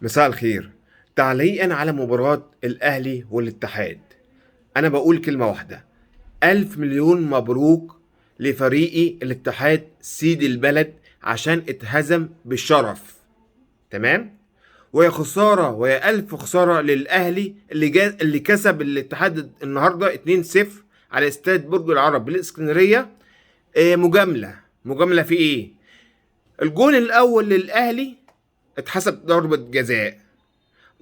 مساء الخير. تعليقا على مباراة الأهلي والاتحاد، أنا بقول كلمة واحدة: ألف مليون مبروك لفريقي الاتحاد سيد البلد، عشان اتهزم بالشرف. تمام؟ ويا خسارة ويا ألف خسارة للأهلي اللي كسب الاتحاد النهاردة 2-0 على استاد برج العرب بالإسكندرية. مجاملة في إيه؟ الجون الأول للأهلي اتحسب ضربة جزاء،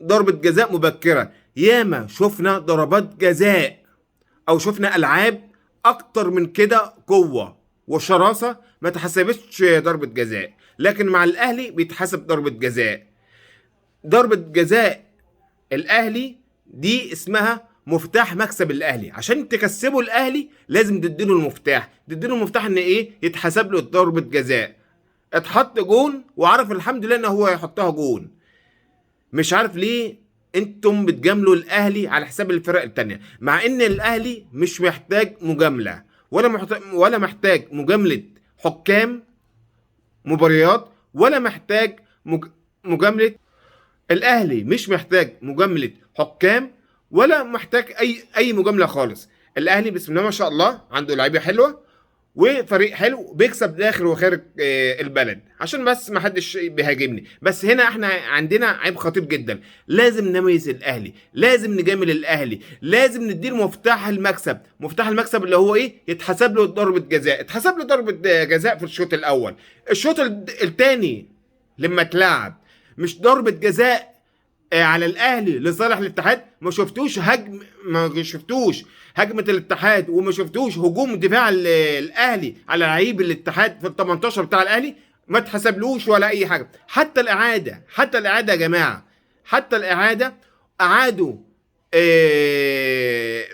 ضربة جزاء مبكرة. ياما شفنا ضربات جزاء أو شفنا ألعاب أكتر من كده قوة وشراسة ما تحسبتش ضربة جزاء، لكن مع الأهلي بيتحسب ضربة جزاء. ضربة جزاء الأهلي دي اسمها مفتاح مكسب الأهلي. عشان تكسبه الأهلي لازم تديله المفتاح، تديله المفتاح إن إيه؟ يتحسب له ضربة جزاء. اتحط جون وعرف الحمد لله ان هو يحطها جون. مش عارف ليه انتم بتجاملوا الاهلي على حساب الفرق التانية، مع ان الاهلي مش محتاج مجاملة ولا محتاج مجاملة حكام مباريات، ولا محتاج مجاملة. الاهلي مش محتاج مجاملة حكام ولا محتاج اي مجاملة خالص. الاهلي بسم الله ما شاء الله عنده لعيبة حلوة وفريق حلو بيكسب داخل وخارج البلد، عشان بس ما حدش بيهاجمني. بس هنا احنا عندنا عيب خطير جدا، لازم نميز الاهلي، لازم نجامل الاهلي، لازم نديله مفتاح المكسب. مفتاح المكسب اللي هو ايه؟ يتحسب له ضربة جزاء. اتحسب له ضربة جزاء في الشوط الاول. الشوط الثاني لما اتلعب مش ضربة جزاء على الاهلي لصالح الاتحاد، ما شفتوش هجم، ما شفتوش هجمة الاتحاد، وما شفتوش هجوم دفاع الاهلي على لعيب الاتحاد في ال 18 بتاع الاهلي، ما اتحسبلوش ولا اي حاجة. حتى الاعادة، حتى الاعادة يا جماعة، حتى الاعادة اعادوا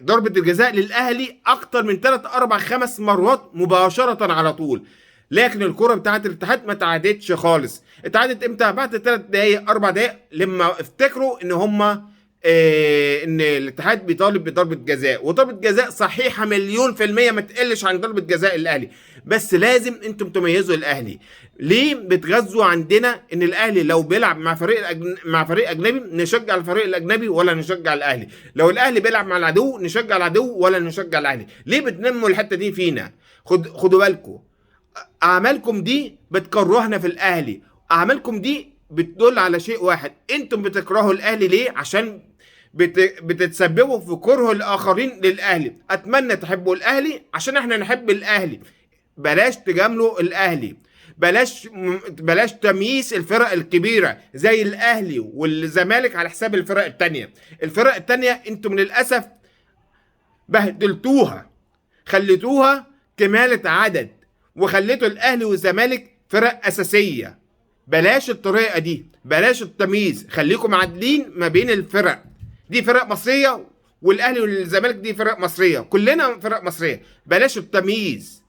ضربه الجزاء للاهلي اكتر من 3 4 5 مرات مباشرة على طول، لكن الكره بتاعت الاتحاد ما اتعادتش خالص. اتعادت امتى؟ بعد 3 دقايق 4 دقايق، لما افتكروا ان هم ان الاتحاد بيطالب بضربه جزاء، وضربه جزاء صحيحه 1,000,000% ما تقلش عن ضربه جزاء الاهلي. بس لازم انتم تميزوا الاهلي. ليه بتغزوا عندنا ان الاهلي لو بيلعب مع مع فريق اجنبي نشجع الفريق الاجنبي ولا نشجع الاهلي؟ لو الاهلي بيلعب مع العدو نشجع العدو ولا نشجع الاهلي؟ ليه بتنموا الحتة دي فينا؟ خدوا بالكم، اعمالكم دي بتكرهنا في الاهلي. اعمالكم دي بتدل على شيء واحد، انتم بتكرهوا الاهلي. ليه؟ عشان بتتسببوا في كره الاخرين للاهلي. اتمنى تحبوا الاهلي عشان احنا نحب الاهلي. بلاش تجاملوا الاهلي، بلاش تمييز الفرق الكبيرة زي الاهلي والزمالك على حساب الفرق التانية. الفرق التانية انتم للاسف بهدلتوها، خليتوها كمالة عدد، وخليتوا الاهلي والزمالك فرق اساسية. بلاش الطريقة دي، بلاش التمييز، خليكم عادلين ما بين الفرق. دي فرق مصرية والاهلي والزمالك دي فرق مصرية، كلنا فرق مصرية، بلاش التمييز.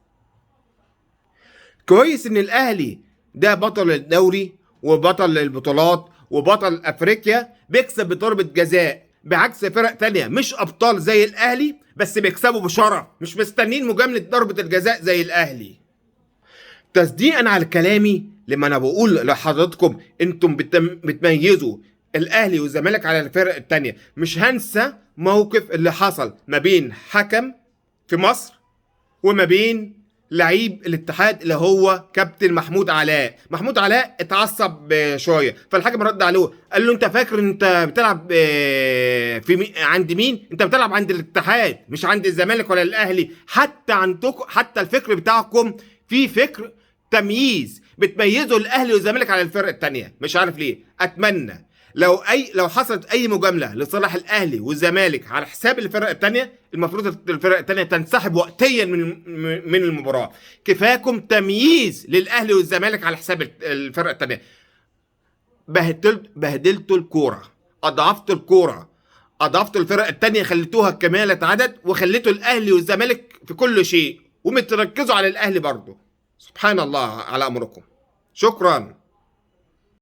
كويس ان الاهلي ده بطل الدوري وبطل البطولات وبطل افريقيا، بيكسب بضربه جزاء، بعكس فرق تانية مش ابطال زي الاهلي بس بيكسبوا بشرف، مش مستنين مجاملة ضربه الجزاء زي الاهلي. تصديقا على كلامي لما انا بقول لحضراتكم انتم بتميزوا الاهلي والزمالك على الفرق التانية، مش هنسى موقف اللي حصل ما بين حكم في مصر وما بين لعيب الاتحاد اللي هو كابتن محمود علاء. محمود علاء اتعصب شوية، فالحكم رد عليه قال له انت فاكر انت بتلعب في عند مين؟ انت بتلعب عند الاتحاد مش عند الزمالك ولا الاهلي. حتى عندكم، حتى الفكر بتاعكم في فكر تمييز، بتميزوا الاهلي والزمالك على الفرق التانية، مش عارف ليه. اتمنى لو حصلت اي مجاملة لصالح الاهلي والزمالك على حساب الفرق التانية، المفروض الفرق التانية تنسحب وقتيا من المباراة. كفاكم تمييز للاهلي والزمالك على حساب الفرق التانية. بهدلتوا الكورة، اضعفتوا الكورة، اضعفتوا الفرق التانية، خليتوها كمالة عدد، وخليتوا الاهلي والزمالك في كل شيء، ومتركزوا على الاهلي برضه. سبحان الله على امركم. شكرا.